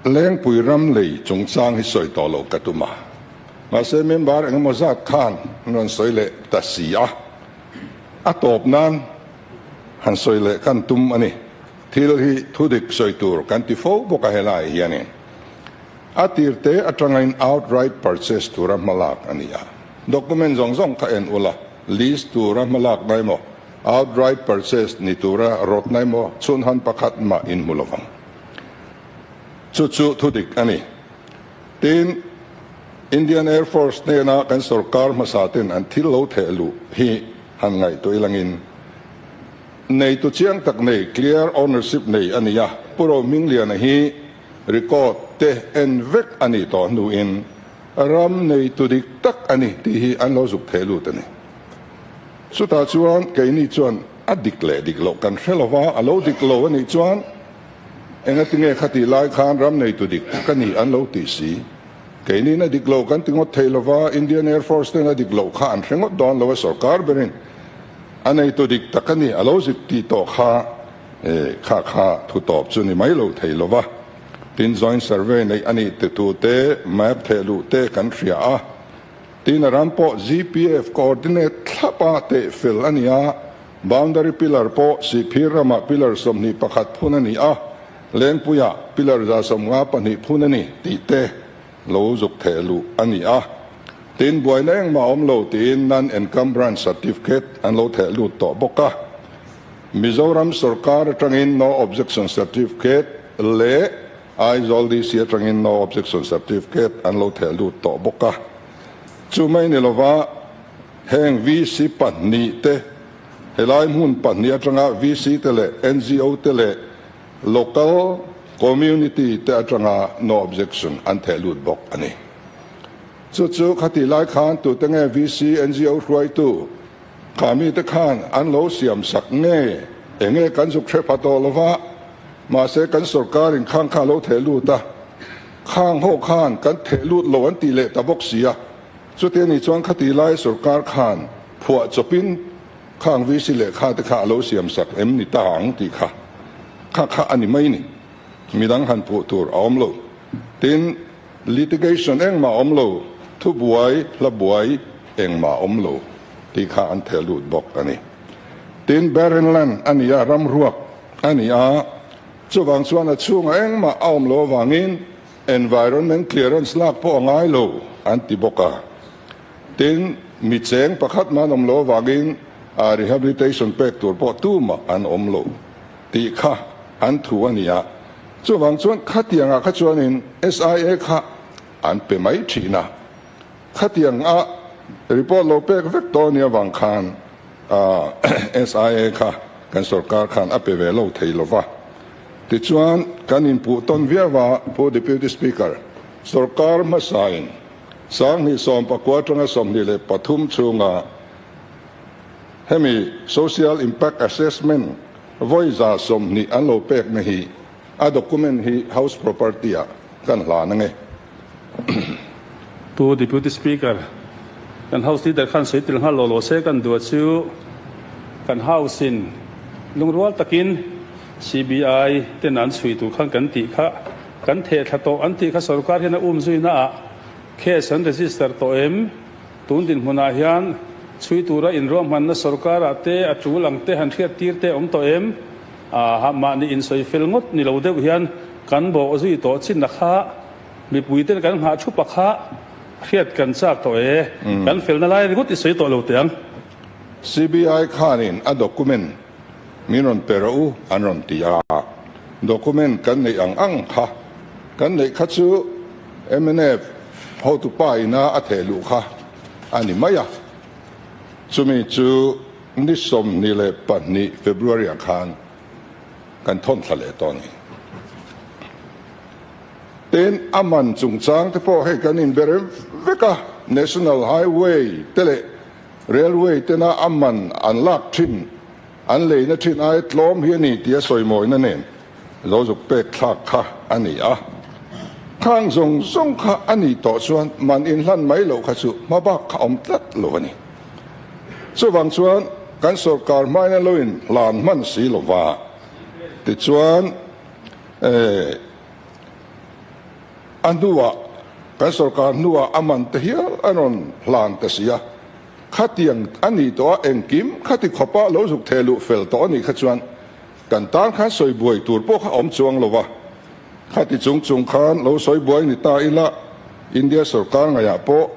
Lengpui ram lei chungchang hi sawi tawh loh ka tum a, mahse member engemaw zat khan an rawn sawi leh ta si a, a tawp nan han sawi leh kan tum a ni. Thil hi thudik sawi tur kan ti fo bawk a helaiah hianin a tir te atangin outright purchase tura hmalak a ni a, document zawng zawng kha en ula, lease tura hmalak na emaw, outright purchase ni tura rawtna emaw chhunhan pakhat mah in hmu lovang. Chu chu thudik a ni. Tin, Indian Air Force hnena kan sorkar hmasa ten an thil lo theh luh hi han ngaihtuah ilangin neitu chiang tak nei, clear ownership nei a ni a. Pu Rohmingliana hi record te en vek a nih tawh hnuin ram neitu dik tak a ni tih hi an lo zuk theh lut a ni. Chutah chuan keini chuan a dik leh dik loh kan hre lova, a lo dik lo a nih chuan Engatinge khatih lai khan ram neitu dik tak a ni an lo tih si. Keiniin a dik lo kan ti ngawt thei lova, Indian Air Force ten a dik loh kha an hre ngawt dawn lo a sorkar berin a neitu dik tak a ni a lo zik tih tawh kha kha kha thu tawp chu ni mai lo thei lova. Tin joint survey neih a nih te thu te, map theh luh te kan hria a. Tin a ram pawh GPF coordinate thlap a teh fel a ni a. Boundary pillar pawh Sihphir ramah pillar 21 phun a ni a, Lengpuiah pillar 152 phun a ni tih te lo zuk theh luh a ni a. Tin, buaina engmah awm lo tiin non-encumbrance certificate an lo theh lut tawh bawk a. Mizoram sorkar atangin no objection certificate leh Aizawl DC atangin no objection certificate an lo theh lut tawh bawk a. Chu mai ni lova Heng VC pahnih te, helai hmun pahnih atanga VC te leh NGO te leh local community te atanga no objection an theh lut bawk a ni. Chu chu khatih lai khan tute nge VC, NGO hruaitu kha mite khan an lo siam sak nge enge kan zuk hre pha tawh lova, mahse kan sorkar in khang kha a lo theh lut a, khang ho khan kan theh lut lo an tih leh ta bawk si a. Chuti a nih chuan khati lai sorkar khan phuah chawpin khang VC lehkha te kha a lo siam sak em ni ta ang tih kha kha kha a ni mai ni. Midang han phuh tur a awm lo. Tin, litigation engmah a awm lo, thubuai, hlabuai engmah a awm lo tih kha an theh lut bawk a ni. Tin, barren land a ni a, ram ruak a ni a, chuvang chuan a chhungah engmah a awm lo avangin Environment clearance lak pawh a ngai lo an ti bawk a. Tin, mi cheng pakhat mah an awm lo avangin rehabilitation pek tur pawh tumah an awm lo tih kha an thu a ni a. Chuvang chuan khatiangah kha chuanin SIA kha an pe mai thin a. Khatianga report lo pek vek tawh a nih avang khan SIA kha kan sorkar khan a pe ve lo thei lo va. Tichuan, kan inpuh tawn viau a, Pu Deputy Speaker, sorkar hmasain 2019 atanga 23 chhunga hemi Social Impact Assessment vawi 120 an lo pekna hi a document hi House Property ah kan hlan ange. Pu Deputy Speaker, kan House Leader khan sawi tel nghal lo lo se kan duah chu kan House in lungrual takin CBI ten an chhui tur khan kan tih kha kan theh thla tawh an tih kha sorkar hian a um zuina ah case an register tawh em? Tun dinhmunah hian chhui tura inruahmanna sorkar ah te a tul ang te han hriat tir te awm tawh em? Aa mahni insawi fel ngawt ni lo deuh hian kan bawh zui tawh chinna kha mipui ten kan nghah thup a kha hriat kan chak tawh e. Kan felna lai ringawt i sawi tawh lo teh ang. CBI khanin a document Min rawn pe rawh u an rawn ti a, document kan neih ang ang kha kan neih kha chu mnf hotupa ina a theh luh kha a ni mai a, chumi chu ni 22 February ah khan kan thawn thla leh tawh a ni. Tin, a man chungchang te pawh hei kan inbe rem vek a, National Highway te leh Railway tena a man an lak thin, an leina thin aia tlawm hi a ni tia sawimawina nen lo zuk pek thlak kha a ni a. Khang zawng zawng kha a nih tawh chuan man inhlan mai loh kha chu hma bak kha awm tlat lo a ni. Chuvang chuan kan sorkar hmaina lo in hlan hman si lova, tichuan eh. A hnuah, kan sorkar hnuah a man te hial a rawn hlan ta si a. Khatiang a nih tawh a, engkim khati khawpa lo zuk theh luh fel tawh a nih kha chuan kan tan khan sawi buai tur pawh kha awm chuang lo va. Khati chung chung khan lo sawi buai ni ta ila, India sorkar ngaihah pawh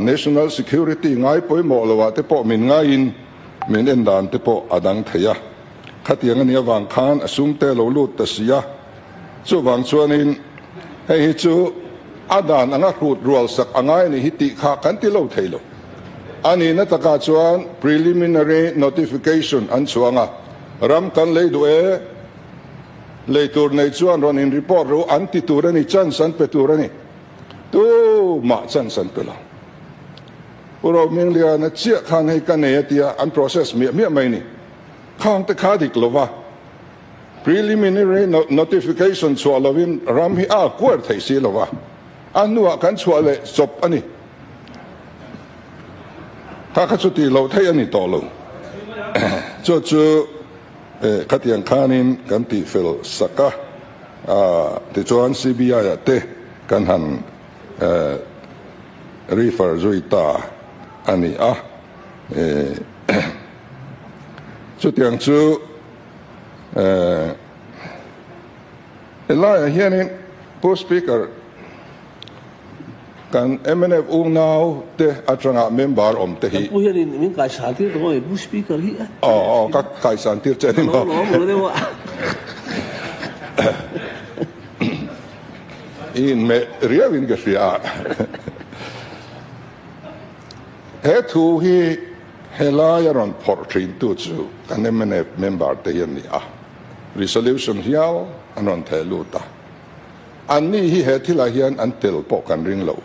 National Security ngai pawimawh loah te pawh min ngaiin min en dan te pawh a dang thei a. Khatiang a nih avang khan a sum te lo lut ta si a. Chuvang chuanin hei hi chu a dan anga hrut rual sak a ngai a nih hi tih kha kan ti lo thei lo. A nihna takah chuan preliminary notification an chhuang a, ram kan lei duh e, lei tur nei chuan rawn in report ru an ti tur a ni, chance an pe tur a ni. Tumah chance an pe lo. Pu Rohmingliana chiah khan hei ka nei a tia an process miah miah mai ni. Khang te kha dik lo va. Preliminary notification chhuah lovin ram hi a acquire theih si lo va, a hnuah kan chhuah leh chawp a ni. Kha kha chu tih loh theih a ni tawh lo. Chu chu khatiang khanin kan tih fel sak a, tichuan CBI ah te kan han refer zui ta a ni a. Chutiang chu. Helaiah hianin Pu Speaker, kan mnf unau te atanga member awm te hi. Kan pu hianin min kaisan tir tawh maw Pu Speaker hi a. Aw aw ka kaisan tir che a ni maw. Ka lo lawm lo deuh a. I inmeh riauin ka hria a. He thu hi Helai a rawn phawrh thintu chu kan mnf member te hi an ni a, resolution hial an rawn theh lut a. Anni hi he thilah hian an tel pawh kan ring lo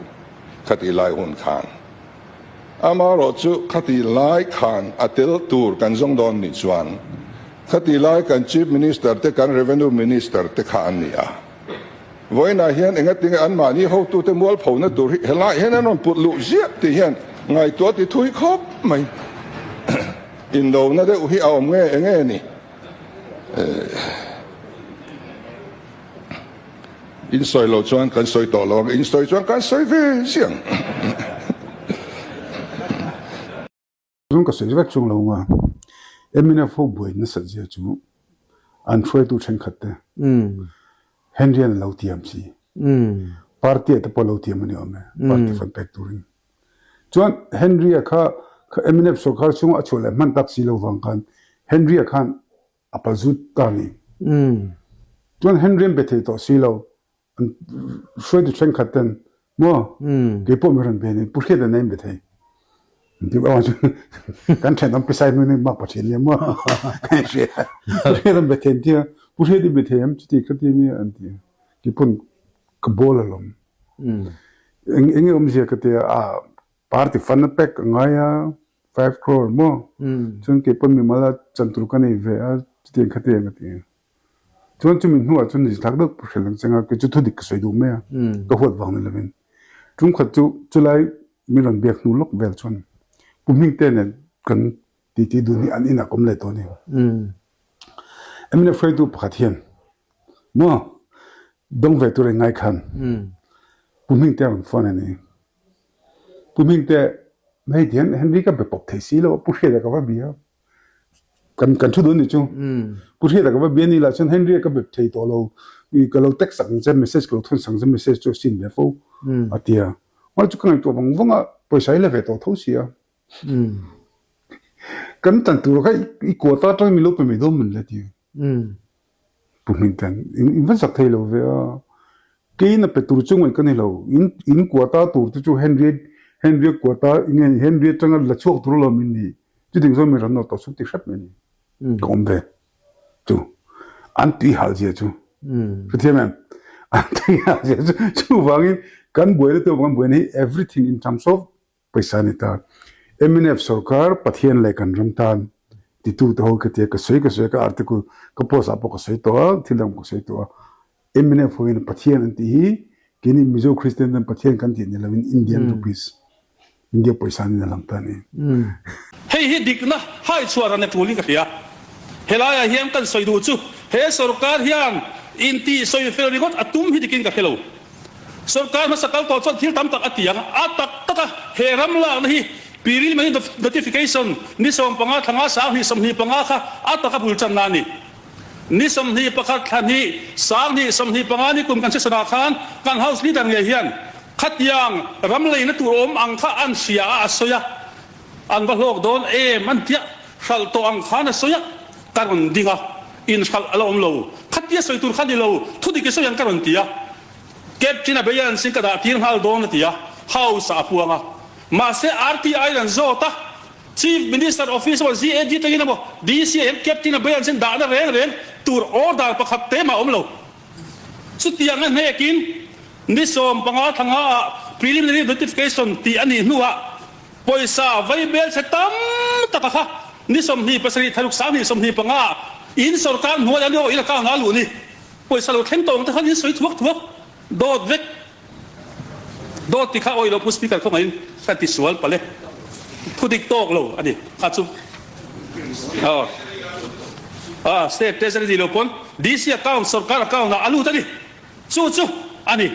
khati lai hun khan. Amaherawh chu khati lai khan a tel tur kan zawng dawn nih chuan khati lai kan Chief Minister te kan Revenue Minister te kha an ni a. Vawiinah hian engatinge anmahni hotute mualphona tur hi helaiah hian an rawn put luh ziah tih hian ngaihtuah ti thui khawp mai. Indona deuh hi a awm nge enge ni? In sawi loh chuan kan sawi tawh lo ang, in sawi chuan kan sawi ve ziang. Zung ka sawi vek chung lo nga mnf ho buai nasat zia chu an hruaitu thenkhat te Henry an lo tiam si party ah te pawh lo tiam a ni awm e party fund pek turin chuan Henry a kha mnf sorkar chhunga a chhuah leh hman tak si lo vang khan Henry a khan a palzut ta a ni chuan Henry an be thei tawh si lo An hruaitu thenkhat ten maw kei pawh mi rawn be ni Pu Hriat an be thei. An ti awang chu kan thenawm pisai hnu ni mak pathian nia maw kan hria. Pu Hriat an be thei an ti a, Pu Hriat i be thei em chuti khati nia an ti a. Kei pawn ka bawl alawm. Eng enge awmzia ka ti a, a party fund a pek a ngai a 5 crore maw chuan kei pawn mimal a chan tur ka nei ve a chutiang khatiang ka ti a. Chuan chumi hnuah chuan zithlak deuh ka hrilh ang che nga, kei chu thudik ka sawi duh mai a, ka huat vang ni lovin. Tumkhat chu chulai min rawn biak hnu lawk vel chuan Pu Hmingte nen kan titi dun hi an inah ka awm leh tawh a ni. Mnf hruaitu pakhat hian maw dawng ve tur engngai khan Pu Hmingte a rawn phone a ni. Pu Hmingte hei ti hian Henry ka be pawp thei si lo a, Pu Hriata ka va bia a. Kan kan thu dun ni chu. Pu Hriata ka va bia ni lah chuan Henry ka bep thei tawh lo. Ka lo text sak ang che message ka lo thun sak ang che message chu a sin ve fo a ti a. Mahse chu ka ngaihtuah vang vang a pawisa i la ve tawh tho si a. Kan tan tur kha i quota atang min lo pe mai dawn mawn le a ti a. Pu Hmingten, in va zak thei lo ve a, keiin a pe tur chu ngaih ka ni lo, in in quota tur te chu Henry Henry quota nge Henry atanga la chhuak tur alawm in ni, chuting zawng mi ran nawr tawh sup ti hrep mai ni, ka awm ve chu an tui hal zia chu hrethiam em an tui hal zia chu chuvangin kan buaina te kan buaina hi everything in terms of Pawisa ni ta. Mnf sorkar Pathian leh kan ram tan titu te ho ka tia ka sawi ka sawi ka article ka post ah pawh ka sawi tawh a thil dang ka sawi tawh a. Mnf ho in Pathian an tih hi keini Mizo Christian ten Pathian kan tih ni lo in Indian rupees India pawisa niin a lang ta a ni. Hei hi dikna hai chhuah ran a tul in ka hria. Helaiah hian kan sawi duh chu he sorkar hian intih sawi fel ringawt a tum hi dikin ka hre lo. Sorkar hmasa kal tawh chuan thil tam tak a ti ang. A tak tak a, he ram lakna hi Preliminary Notification ni 15 thla nga 2025 kha a taka bul channa a ni. Ni 21 thla hnih 2025 ni kum kan session ah khan kan House Leader ngei hian khatiang ram leina tur awm ang kha an hria a a sawi a, an va hlawk dawn em an tia hralh tawh ang khan a sawi a, ka rawn ding a, inhralh a la awm lo. Khatia sawi tur kha ni lo, thudik i sawi ang ka rawn ti a. Captain a beih a an sin ka dah tir nghal dawn a ti a, House ah a puang a. Mahse RTI an zawt a, Chief Minister Office emaw ZAG tangin emaw DC ah hian Captain a beih a an sin dahna reng reng tur order pakhat te mah a awm lo. Chutiang a hnekin ni 15 thla nga ah preliminary notification tih a nih hnuah pawisa vai bel chhe tam tak a kha ni 27 thla ruk 2025 ah in sorkar hnuai an awh in account ah a luh ni. Pawisa lo thleng tawng te khan in sawi thuak thuak dawt vek dawt ti kha awih lo pu speaker khawngaihin ka ti sual pale thu dik tawk lo ani kha chu aw a state treasury ni lo pawn DC account sorkar account ah a lut ani chu chu ani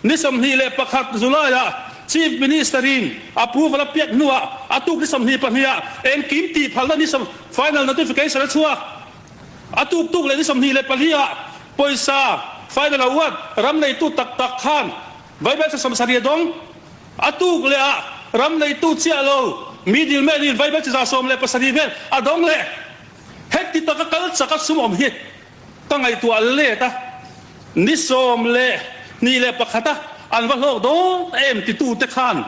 ni 21 July ah chief minister in approval a piak hnuah a tuk ni 22 ah engkim tih phalna ni sawm final notification a chhuak. A tuk tuk leh ni 24 ah pawisa final a uat ram neitu tak tak khan vaibelchhe 70 a dawng. A tuk leh ah ram neitu chiah lo middle man in vaibelchhe 17 vel a dawng leh. Heti taka kal chak a sum awm hi ka ngaihtuah let a, ni 21 a an va hlawk dawn em titu te khan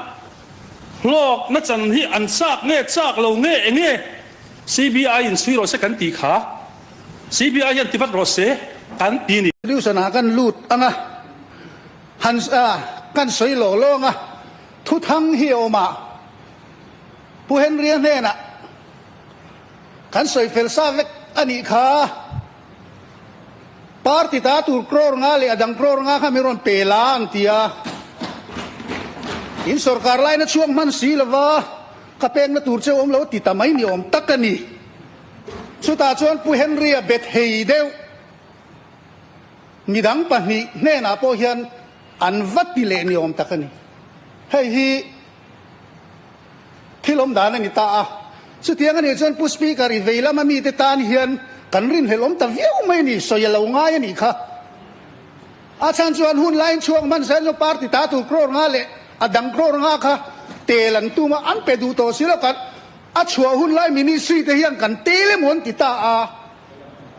hlawk na chan hi an chak nge chak lo nge enge CBI in chhui rawh se kan tih kha CBI hian ti vat rawh se kan ti ni. Resolution ah kan lut ang a, han kan sawi lawk lawng a, thuthang hi a awm a, Pu Henry-a hnenah kan sawi fel sa vek a nih kha, party ta tur crore nga leh a dang crore nga kha min rawn pe la an ti a, in sorkar laina chhuak hman si lova. Ka pekna tur che awm lo ti ta mai ni awm tak a ni. Chutah chuan Pu Henry-a bet hei deuh midang pahnih hnenah pawh hian an va ti leh ni awm tak a ni. Hei hi thil awm dan a ni ta a. Chutiang a nih chuan Pu Speaker i vei lama mite tan hian kan rinhlelh awm ta viau mai a ni, sawi a lo ngai a nih kha. A chhan chuan hun laiin chhuak hman zel chu party ta tur crore nga leh a dang crore nga kha tel an tum a, an pe duh tawh si lo kan a chhuah hun lai ministry te hian kan tel emaw an ti ta a,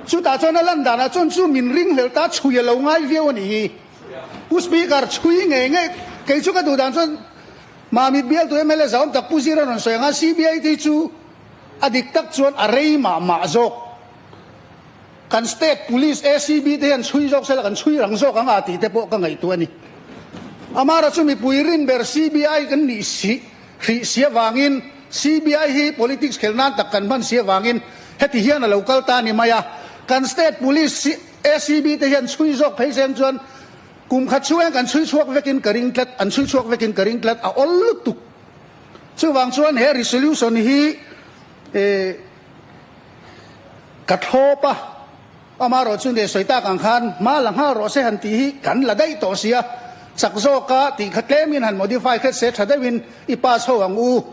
chutah chuan a lan danah chuan chu min ringhlelh ta chhui a lo ngai viau a nih hi. Pu Speaker chhui ngei ngei kei chu ka duh dan chuan Mamit bialtu mla zahawm tak Pu Zira rawn sawi ang a, CBI te hi chu a dik tak chuan a rei mah mah zawk. Kan state police ACB te hian chhui zawk sela kan chhui rang zawk ang a tih te pawh ka ngaihtuah a ni. Amara chu mipui rin ber CBI kan nih si hrih si avangin CBI hi politics khel nan tak kan hman si avangin heti hian a lo kal ta a ni mai a. Kan state police ACB te hian chhui zawk phei seng chuan kum khat chhungin kan chhui chhuak vekin ka ring tlat, an chhui chhuak vekin ka ring tlat a awl lutuk. Chuvang chuan he resolution hi eh Ka thlawp a, amaherawh chu nge sawi tak ang khan hma la nghal rawh se han tih hi kan la daih tawh sia, chak zawka tih kha tlemin han modify khet se tha deuhin i pass ho ang u.